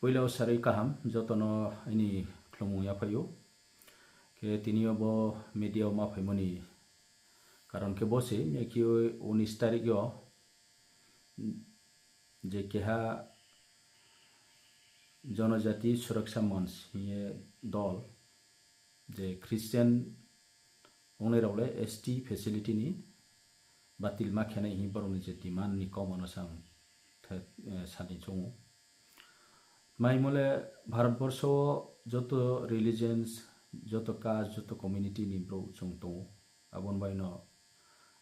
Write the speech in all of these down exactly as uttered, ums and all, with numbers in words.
Poila wo sarui kaham joto no aini khlumung yaphai ou. Khe tini yo bo media wo ma phaimo ni karon khe bo se, miyakhe unis tarik yo je keha Jonojati Suraksha Manch hing ye dol, je Christian ongnai rao le S T facility ni batil ma khe nai hing borok ni je demand ni kauma no se ang the-, eh, sani choung ou. Tma hingmo le Bharat borso wo joto religions, joto caste, joto community ni brouh chung tong ou. Abo ni bai no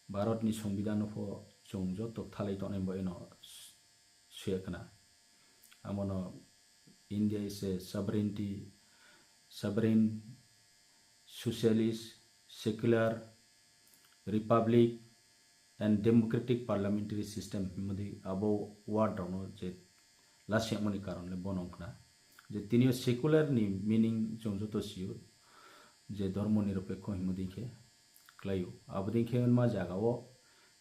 Bharat ni songbidhan no pho chung joto kthalai tongnai bai no s-, soi ya khna. Amo no India is a sovereignty, sovereign, socialist, secular, republic and democratic parliamentary system hingmo dei abo word rao no je lasemo ni karon le bo no ong khna. Je tini yo secular ni meaning chung joto si ou, je dhormo nirapekho hingmo dei khe klái ou. Abo dei khe ma zaga wo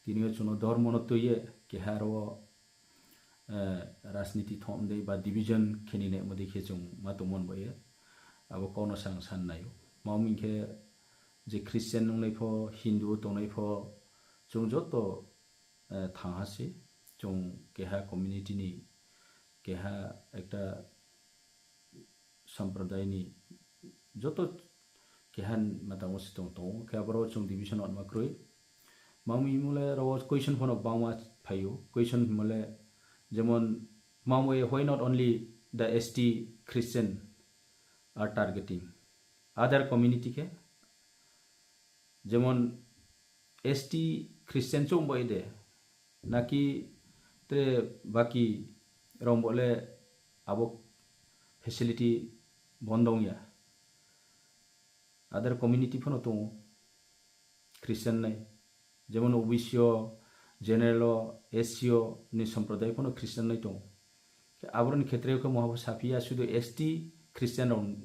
tini yo chung no dhormo no tui ye keha aro wo, eh, rajniti thom dei ba division khe ni naimo dei khe chung ma tongmo ni bai ye abo kau no sang san nai ou. Tma hing khe je Christian ongnai pho, Hindu tongnai pho, chung joto, eh, thangha se, chung keha community ni, keha ekta sampradai ni joto keha matang wo se tong tong ou, khe aboro chung division otma kroi. Tma hingmo le aro wo question pho no gbangma phai ou, question hingmo le jemon, tma hingmo ye why not only the S T Christian are targeting other community khe? Jemon S T Christian chouh bai de, naki tre baki rao bo le abo facility bondong ya. Other community pho no tong ou Christian nai. Jemon O B C yo, general wo, S C yo ni sampradai pho no Christian nai tong ou. Khe aboro ni khetre khe moha pho saphi ya, sudu S T Christian rao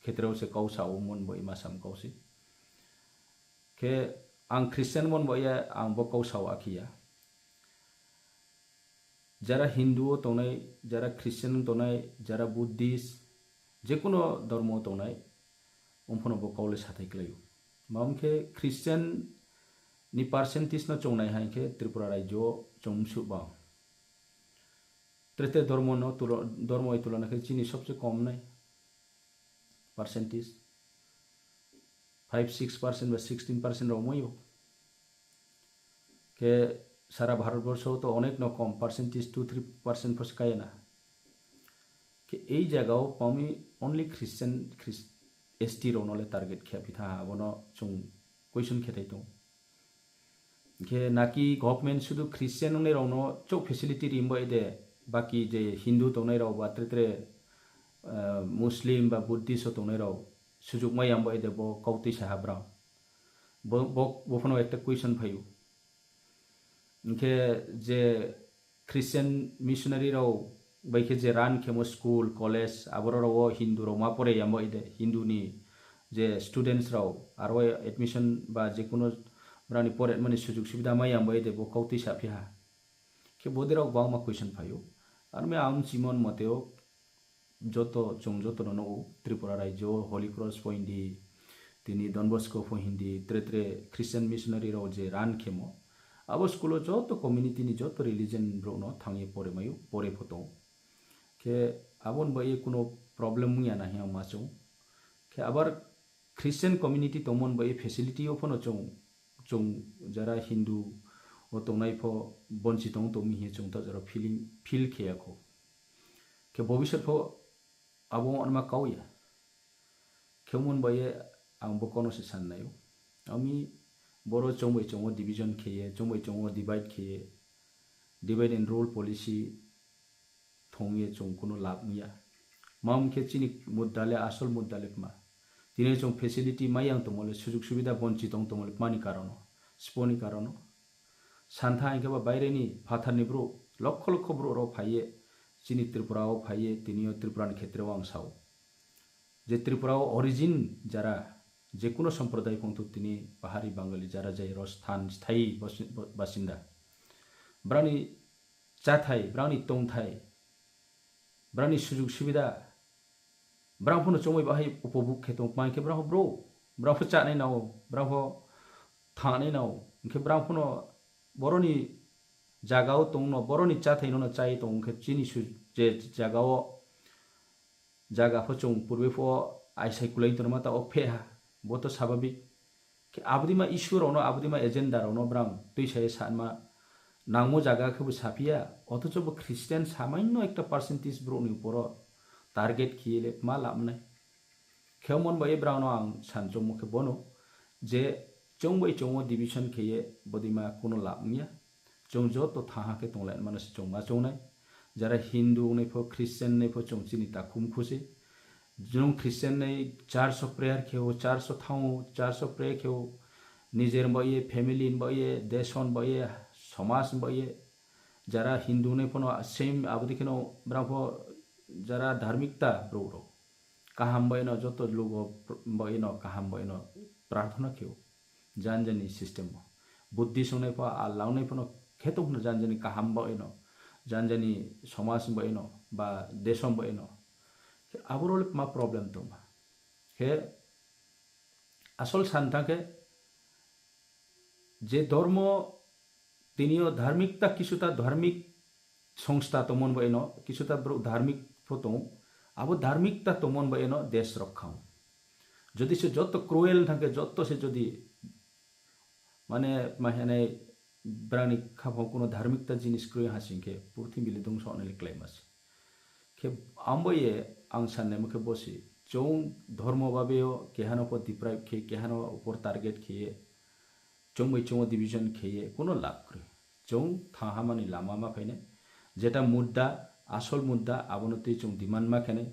khetre wo se kau sa ou mon bo ima sam kau se. Khe ang Christian mon bo ya, ang bo kau sa ou akhe ya. Jara Hindu wo tongnai, jara Christian wo tongnai, jara Buddhist, jekuno dormo wo tongnai, ong pho no bo kau le sathai klái ou. Tma hing khe Christian ni percentage no chung nai haing khe Tripura rajyo wo chung bsuh bang. Tre tre dormo no tulo-, dormo bai tulona khe chini sobse kom nai percentage. Five, six percent ba sixteen percent rao mai ou. Khe sara Bharat borso to onek no kom percentage two, three percent pho se kaya na. Khe ei zaga wo pami only Christian, Christ-, S T rao no le target khe phi tha ha, abo no chung question khe thai tong. Khe naki government sudu Christian ongnai rao no chouh facility ri bai de, baki je Hindu tongnai rao ba tre tre, eh, Muslim ba Buddhist wo tongnai rao sujug mai ya bai de bo kau tuisa ha brao. Bo, bo, bo pho no ekta question phai ou. Hing khe je Christian missionary rao bai khe je run khemo school, college, aboro rao wo Hindu rao ma pore ya bai de, Hindu ni je students rao, aro admission ba jekuno brao ni poretmo ni sujug subida mai ya bai de bo kau tuisa phi ha. Khe bodei rao gbangma question phai ou. Aro mi ang chimon mote ou, joto, chung joto no nuh ou, Tripura rajyo wo Holy Cross pho hing di, tini Don Bosco pho hing di, tre tre Christian missionary rao je run khemo, abo school wo joto community ni joto religion brouh no thanng ye pore mai ou, pore pho tong ou. Khe abo ni bai ye kuno problem ong ya na hing ye ang ma chung. Khe abar Christian community tongmo ni bai ye facility yo pho no chung, chung jara Hindu wo tongnai pho bonchi tong tong mi hing ye chung ta jora feeling, feel khe ya khou. Khe bobisot pho abo ongma kau ya. Khe omo ni bai ye ang bo kau no se san nai ou. Ami boro chung bai chung wo division khe ye, chung bai chung wo divide khe ye, divide and rule policy thong ye chung kuno lab ong ya. Tma hing khe chini mudda le, asol mudda le kma. Tini chung facility mai yang tongmo le, sujug subida bonchi tong tongmo le kma ni karon wo, spo ni karon wo. Santha hing khe ba baire ni phathar ni brouh, lokho lokho brouh rao phai ye, chini Tripura wo phai ye, tini yo Tripura ni khetre wo ang sa ou. Je Tripura wo origin jara, jekuno somproday phung thu tini Pahari, Bangali, jara jai rao sthan sthayi basi-, basinda. Brao ni cháthai, brao ni tongthai, brao ni sujug subida, brao pho no choungmai bahai upobhog khe tong, tma hing khe brao pho brouh, brao pho chánai nao, brao pho thangnai nao, hing khe brao pho no boro ni zaga wo tong no, boro ni cháthai no no chá ye tong khe chini su-, je zaga wo, zaga pho chung purbe pho aisai kulai tongma taoh wo pheh ha, bo to sababik. Khe abo deima issue rao no, abo deima agenda rao no brao tuisa ye sanma nangmo zaga khebu saphi ya, othocho bo Christian samaino ekta percentage brouh ni upor wo target khe ye le tma lab nai. Khe mon bai ye brao no ang san choungmo khe bono, je chung bai chung wo division khe ye bodeima kuno lab ong ya. Chung joto thanng ha khe tonglaima no se chung ma choung nai. Jara Hindu ongnai pho, Christian ongnai pho chung chini takhu mkhu se. Nung Christian nai church wo prayer khe ou, church wo thanng ou, church wo prayer khe ou, nijer bai ye, family bai ye, desh bai ye, somaj bai ye. Jara Hindu ongnai pho no same abo dei khe no brao pho jara dharmikta brouh rao kaham bai no joto lugo bai no kaham bai no prarthona khe ou. Jani jani system wo. Buddhist ongnai pho, Allah ongnai pho no khe tong no jani jani kaham bai no, jani jani somaj bai no, ba desh bai no. Khe abo rao le ma problem tongma. Khe asol san thanng khe, je dormo tini yo dharmikta, kisuta dharmik songstha tongmo ni bai no, kisuta brouh dharmik pho tong ou, abo dharmikta tongmo ni bai no desh rokha ou. Jodi se joto cruel thanng khe, joto se jodi, mane, ma hinai brao ni khaphang kuno dharmikta jinis kroi ha sing khe, purthimbi le dungso nai le kláima se. Khe ang bai ye, ang sannaimo khe bo se, chung dhormo babe yo keha no pho deprive khe, keha no upor target khe ye, chung bai chung wo division khe ye kuno lab kroi. Chung thanng ha mani lama ma phai nai. Jeta mudda, asol mudda, abo no tui chung demand ma khe nai.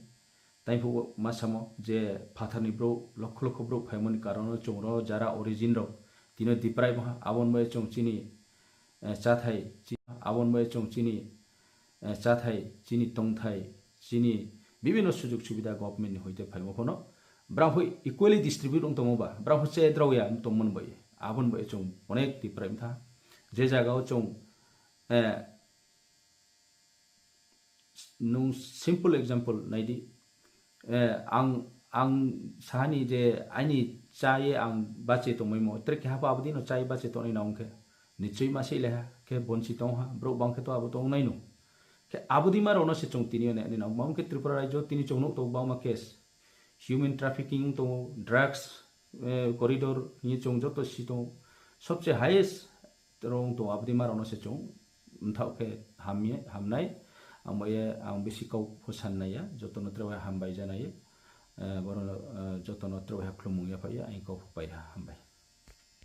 Taiphuh ma samo je phathar ni brouh, lokho lokho brouh phaimo ni karon no chung ro jara origin rao tini yo deprive ha, abo ni bai chung chini, eh, cháthai, chi-, abo ni bai chung chini, eh, cháthai, chini tongthai, chini bibhinno sujug subida government ni hoite phaimo pho no brao pho equally distribute ong tongmo ba, brao pho che drao ya ong tongmo ni bai, abo ni bai chung onek deprive tha. Je zaga wo chung, eh, nung simple example nai di. Eh, ang, ang sa ni je aini chá ye ang bache tongmaimo, tre keha pho abo dei no chá ye bache tongnai nang ong khe, nichoi ma sei le ha, khe bonsi tong ha, brouh bang khe to abo tong nai no. Khe abo deima rao no se chung tini yo nai nai nang, mamo khe Tripura rajyo tini chung nuh tong bangma case, human trafficking ong tong ou, drugs, eh, corridor hing ye chung joto si tong ou, sobse highest rong tong abo deima rao no se chung mthaoh khe ham ye, hamnai. Ang bai ye, ang bisi kau pho san nai ya, joto no tre bai hambai ja nai ye, eh, boro, eh, joto no tre bai ha khlumung ya phai ye, ang kau pho pai ha, hambai.